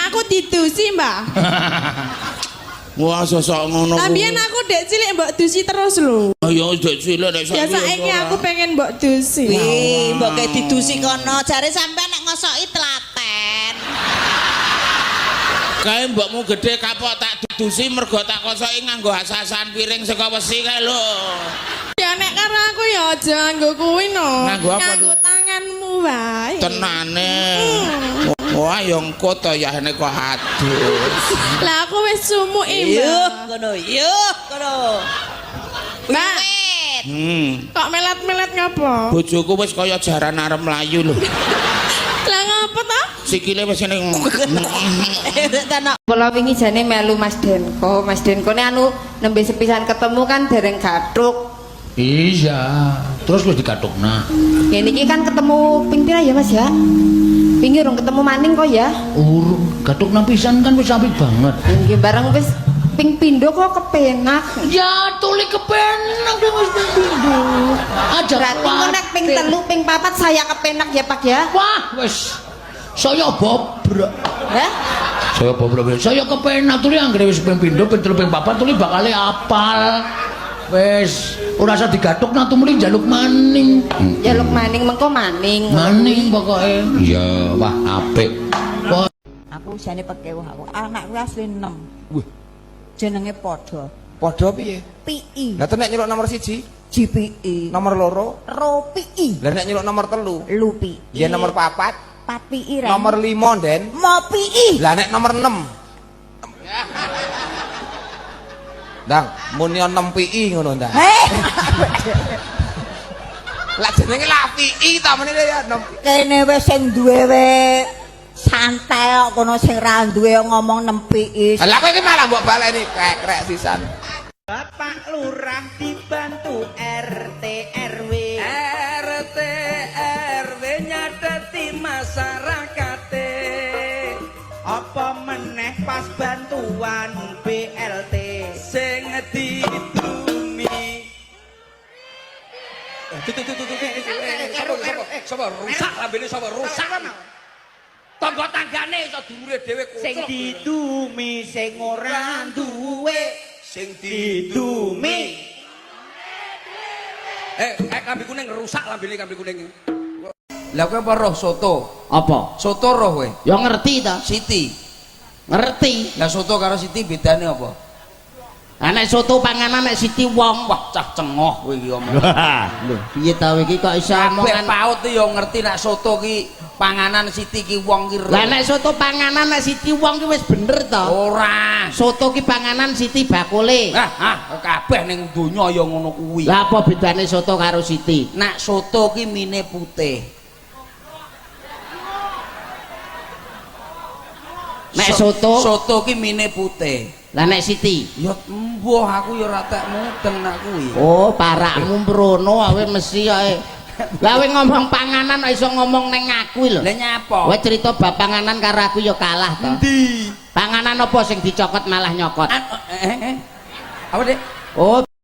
Aku didusi, Mbah. Wah, sosok ngono. Lah biyen aku dek cilik mbok dusi terus lho. Ya dek cilik nek Ya saiki aku pengen mbok dusi. Wih, mbok kayak didusi kono. Jare sampean nek ngosoki telaten. Kae mbokmu gede kapok tak dudusi mergo tak kosoki nganggo asasan piring saka wesi kae lho. Ya nek karo aku ya aja nganggo kuwi no. Nganggo apa, Nganggo tanganmu wae. Tenane. Wah, ya engko to ya nek kok adus. Lah aku wis sumuk Yuh, Mbak. kono, yuh, kono. Mbak, Wit. Kok melet-melet ngapa? Bojoku wis kaya jaran arep mlayu lho. Lah ngapa ta? Sikile wis ngene. Tenan. Kula wingi jane melu Mas Denko. Mas Denko ne anu nembe sepisan ketemu kan dereng gathuk. Iya, terus wis digathukna. Ngene iki kan ketemu ping pira ya Mas ya? Wingi urung ketemu maning kok ya? Urung gathukna pisan kan wis apik banget. Nggih bareng wis ping pindho kok kepenak. Ya tuli kepenak dong wis ping pindho. Aja Berarti kok nek ping telu ping papat saya kepenak ya Pak ya? Wah, wis saya bobrok. Hah? Saya bobrok. Saya kepenak tuli anggere wis ping pindho, ping telu, ping papat tuli bakale apal. Wis ora usah digathukna tumuli njaluk maning. Jaluk maning mengko maning. Maning pokoke. Iya, wah apik. Wah, Aku jane pekewuh aku. Anakku asli 6. Wih. Jenenge padha. Padha piye? PI, Lah nek nyeluk nomor 1, GPI, nomor 2, Ro PI, lah nek nyeluk nomor 3, Lu PI. ya nomor 4, 4 PI Ren. nomor 5, Den. Mo PI. Lah nek nomor 6. Ndang, muni 6 PI ngono ndang. Heh. Lah jenenge lah PI ta meneh ya 6. Kene wis sing duwe we santai kok kono sing ra duwe ngomong 6 PI. Lah kowe iki malah mbok baleni krek-krek sisan. Bapak Lurah dibantu RT RW. RT RW nyadeti masyarakate. Apa meneh pas bantuan BLT. Sing didumi. Tuh tuh tuh tuh. Sapa sapa sapa rusak lambene sapa rusak. Tangga tanggane iso dulure dhewe kucluk. Sing didumi sing ora duwe. Sing Didumi. Kambi kuning rusak lambene kambi kuning. Lah kowe apa roh soto? Apa? Soto roh kowe? Ya ngerti ta? Siti. Ngerti. Lah soto karo Siti bedane apa? Lah nek soto panganan nek Siti wong. Wah, cah cengoh kowe iki omong. Lho, piye ta kowe iki kok iso Kabeh omongan? PAUD ya ngerti nek soto ki panganan Siti ki wong ki. Lah nek soto panganan nek Siti wong ki wis bener ta? Ora. Soto ki panganan Siti bakule. Ah, kabeh ning donya ya ngono kuwi. Lah apa bedane soto karo Siti? Nek soto ki mine putih. Nek soto, Soto ki mine putih. Lah nek Siti? Ya mbuh aku ya ora tek mudeng nak kuwi. Oh, parakmu mrono awe mesti ae. Lah kowe ngomong panganan kok iso ngomong ning aku lho. Lah nyapa? Kowe cerita bab panganan karo aku ya kalah to. Endi? Panganan apa sing dicokot malah nyokot? Apa, Dek? Oh,